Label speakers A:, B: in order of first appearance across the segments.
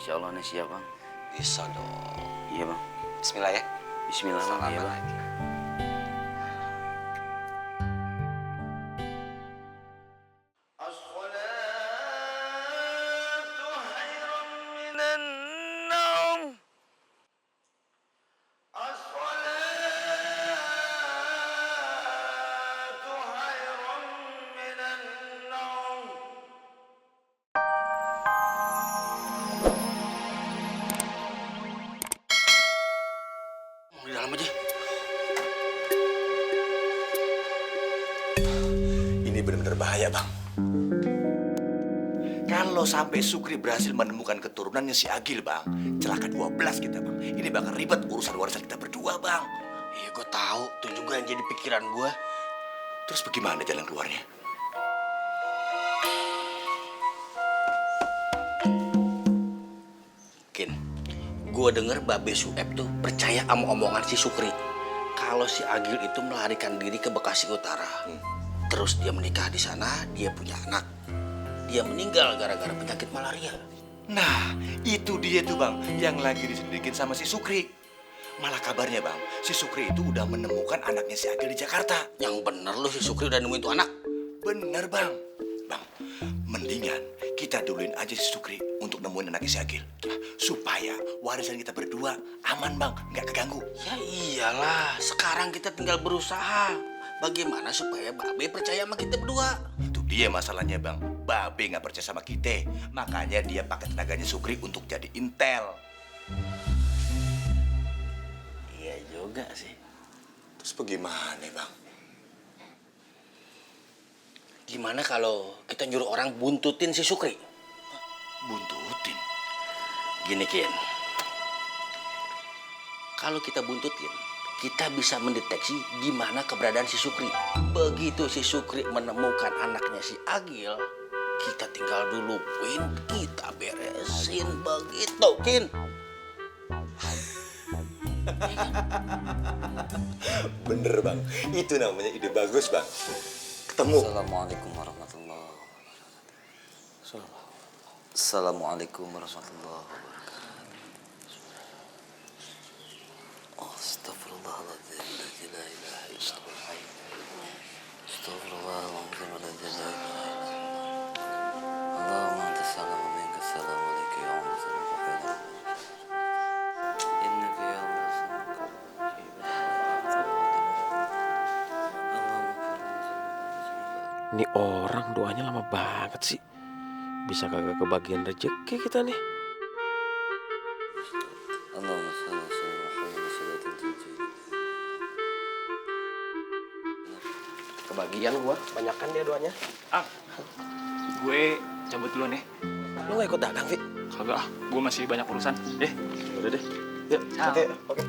A: Insya Allah nih siap bang.
B: Bisa dong.
A: Iya bang.
B: Bismillah ya.
A: Bismillah bang. Iya bang.
B: Mau di dalam aja.
C: Ini benar-benar bahaya, Bang. Kalau sampai Sukri berhasil menemukan keturunannya si Agil, Bang, celaka 12 kita, Bang. Ini bakal ribet urusan warisan kita berdua, Bang.
B: Iya, gue tahu. Itu juga yang jadi pikiran gue.
C: Terus bagaimana jalan keluarnya?
B: Kin, gue denger Babe Sueb tuh percaya sama omongan si Sukri. Kalau si Agil itu melarikan diri ke Bekasi Utara. Terus dia menikah di sana, dia punya anak. Dia meninggal gara-gara penyakit malaria.
C: Nah, itu dia tuh, Bang, yang lagi diselidikin sama si Sukri. Malah kabarnya, Bang, si Sukri itu udah menemukan anaknya si Agil di Jakarta.
B: Yang bener lu si Sukri udah nemuin tuh anak.
C: Bener, Bang. Bang, mendingan kita duluin aja si Sukri untuk nemuin anaknya si Agil. Supaya warisan kita berdua aman, Bang, nggak keganggu.
B: Ya iyalah, sekarang kita tinggal berusaha. Bagaimana supaya Babe percaya sama kita berdua?
C: Itu dia masalahnya, Bang. Babe nggak percaya sama kita. Makanya dia pakai tenaganya Sukri untuk jadi intel.
B: Iya juga sih.
C: Terus bagaimana, Bang?
B: Gimana kalau kita nyuruh orang buntutin si Sukri?
C: Buntutin?
B: Gini, Kin. Kalau kita buntutin, kita bisa mendeteksi di mana keberadaan si Sukri. Begitu si Sukri menemukan anaknya si Agil, kita tinggal duluin, kita beresin begitu, Kin.
C: Bener, Bang. Itu namanya ide bagus, Bang. Ketemu.
A: Assalamualaikum warahmatullahi wabarakatuh. Assalamualaikum warahmatullahi wabarakatuh. Astagfirullahaladzim. La ilaha illallah. Astagfirullahaladzim. La ilaha illallah. Allahumma anta salam wa minka salam wa alayka ya Allah. Inna fi
D: Ini orang doanya lama banget sih. Bisa kagak kebagian rezeki kita nih.
A: Allahumma shalli ala sayyidina salatin tunjina.
D: Kebagian gua, banyakan dia doanya.
E: Gue cabut dulu nih.
D: Lu gak ikut dagang, Vi?
E: Kagak ah, gue masih banyak urusan.
D: Udah deh. Yuk, oke. Oke.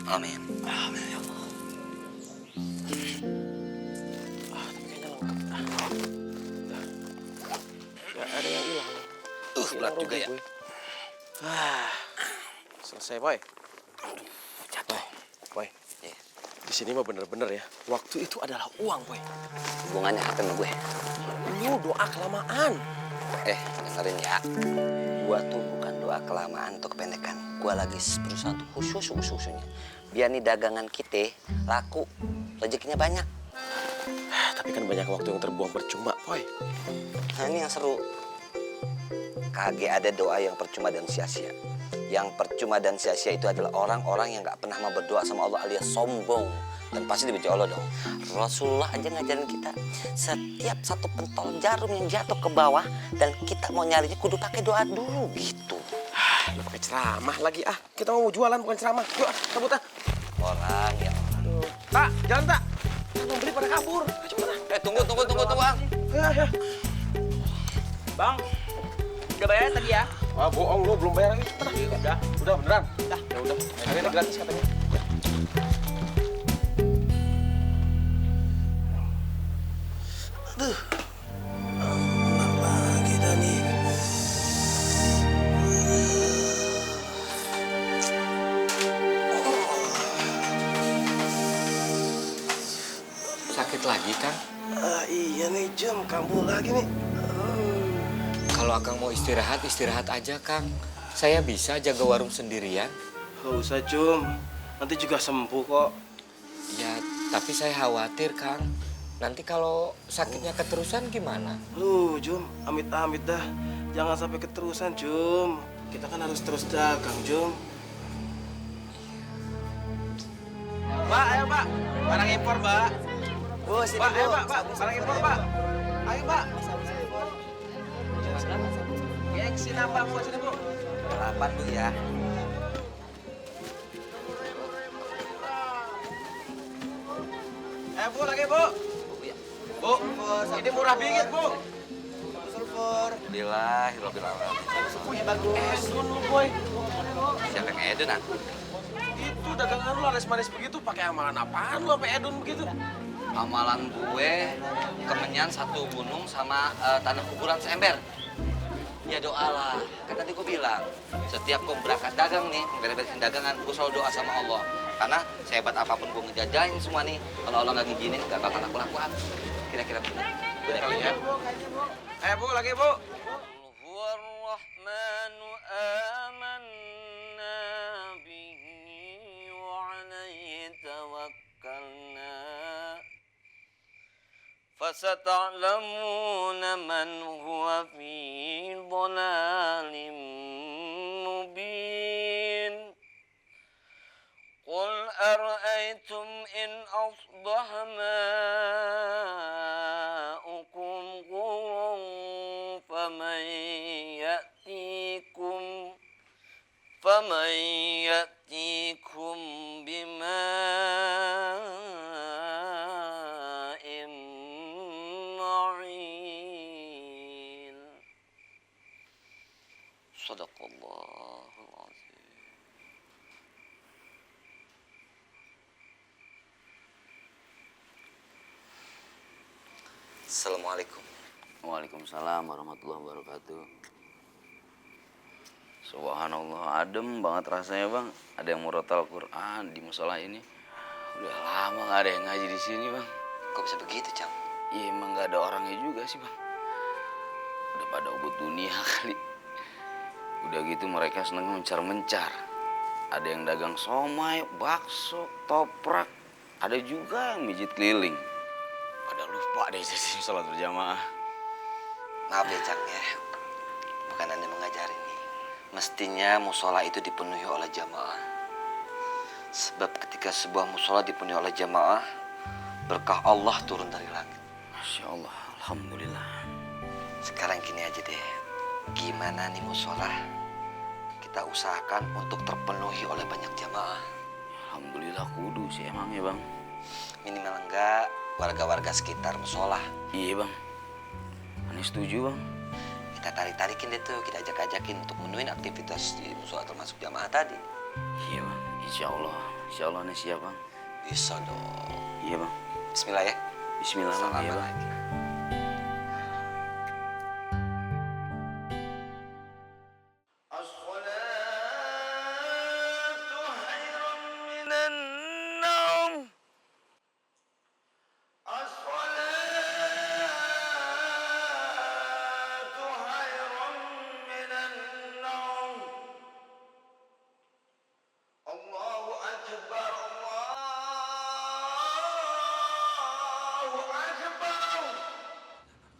A: Amin. Amin ya Allah.
D: Tapi kayaknya lengkap. Gak ada yang hilang.
B: Berat juga ya.
D: Selesai, Boy. Jatuh. Boy. Di sini mah bener-bener ya. Waktu itu adalah uang, Boy.
A: Hubungannya apa sama gue?
D: Lu doa kelamaan.
A: Dengerin ya. Gua tuh bukan doa kelamaan atau kependekan. Gua lagi berusaha untuk khusus-khususnya. Biar nih dagangan kita laku, rezekinya banyak.
D: Tapi kan banyak waktu yang terbuang percuma, Boy.
A: Nah ini yang seru. Kagak ada doa yang percuma dan sia-sia. Yang percuma dan sia-sia itu adalah orang-orang yang gak pernah mau berdoa sama Allah alias sombong. Dan pasti dibenci Allah dong. Rasulullah aja ngajarin kita, setiap satu pentol jarum yang jatuh ke bawah dan kita mau nyarinya kudu pakai doa dulu gitu.
D: Lu pakai ceramah lagi ah. Kita mau jualan bukan ceramah. Yuk, cabut ah.
A: Orang ya.
D: Aduh. Tak, jalan tak. Yang beli pada kabur. Ayo, cepat ah.
A: Tunggu, Bang.
D: Ya.
E: Bang, udah bayar tadi ya?
D: Wah, bohong lu belum bayar lagi. Cepat ah. Udah beneran. Ya udah. Akhirnya gratis katanya. Aduh. Lagi dah nih.
B: Sakit lagi kan?
D: Iya nih, Jam. Kambuh lagi nih.
F: Kalau Akang mau istirahat, istirahat aja, Kang. Saya bisa jaga warung sendirian.
D: Gak usah, Cum. Nanti juga sembuh kok.
F: Ya, tapi saya khawatir, Kang. Nanti kalau sakitnya keterusan gimana?
D: Cum, amit-amit dah. Jangan sampai keterusan, Cum. Kita kan harus terus dagang, Cum.
E: Pak, ayo Pak. Barang impor, Pak.
A: Bu, sini
E: Pak,
A: Bu.
E: ayo Pak. Barang impor, Pak. Ayo Pak. Geng, sini apa, Bu? Sini, Bu.
A: 8 Bu ya.
E: Bu, lagi, Bu. Bu, ini murah bingit, Bu.
A: Alhamdulillahirrahmanirrahim.
E: Bagus. Dulu, Boy.
A: Siapa yang Edun, ah?
D: Itu dagangan lu laris-manis begitu, pakai amalan apaan lu sampai edun begitu?
A: Amalan gue kemenyan satu gunung sama tanah kuburan seember. Ya doalah, kan tadi gue bilang setiap gue berangkat dagang nih, beres-beresin dagangan, gue selalu doa sama Allah. Karena sehebat apapun gue ngejajahin semua nih, kalau Allah nggak ngizinin gak bakal aku lakukan. Kira-kira bener kali ya?
E: Ayo, Bu, lagi, Bu.
A: Huwarrahmanu amanna bihi wa alaihi tawakkalna. فستعلمون من هو في ضلال مبين قل أرأيتم إن أصبح ماؤكم غورا فمن يأتيكم بماء معين صدق الله العظيم. Assalamualaikum.
G: Waalaikumsalam warahmatullahi wabarakatuh. Subhanallah, adem banget rasanya bang. Ada yang murotal Quran di musola ini. Udah lama gak ada yang ngaji di sini bang.
A: Kok bisa begitu, Cang?
G: Iya emang gak ada orangnya juga sih bang. Udah pada ubud dunia kali. Udah gitu mereka seneng mencar-mencar. Ada yang dagang somai, bakso, toprak. Ada juga yang mijit keliling. Pada lupa deh jadi sholat berjamaah.
A: Maaf ya, Cang ya. Bukan Anda mengajarin nih. Mestinya musola itu dipenuhi oleh jamaah. Sebab ketika sebuah musola dipenuhi oleh jamaah, berkah Allah turun dari langit.
G: Masya Allah, alhamdulillah.
A: Sekarang gini aja deh. Gimana nih musola? Kita usahakan untuk terpenuhi oleh banyak jamaah.
G: Alhamdulillah kudu sih emangnya bang.
A: Minimal enggak warga-warga sekitar musola.
G: Iya bang. Aneh setuju bang.
A: Kita tarik-tarikin deh tuh, kita ajak-ajakin untuk menuhin aktivitas di musola termasuk jamaah tadi.
G: Iya bang, insya Allah nih siap bang.
A: Bisa dong.
G: Iya bang.
A: Bismillah ya.
G: Bismillah bang. Iya bang.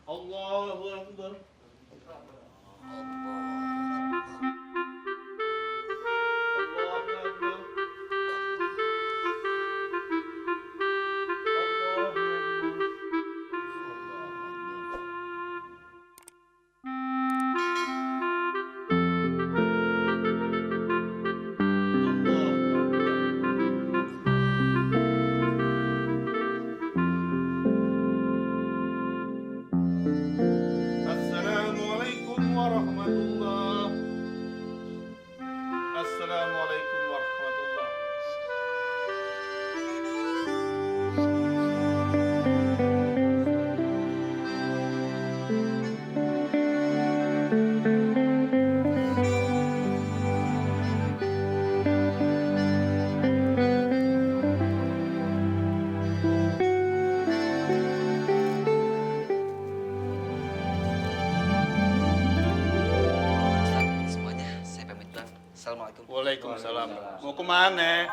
A: Assalamualaikum.
H: Assalamualaikum warahmatullahi
A: Assalamualaikum.
H: Waalaikumsalam. Mau kemana?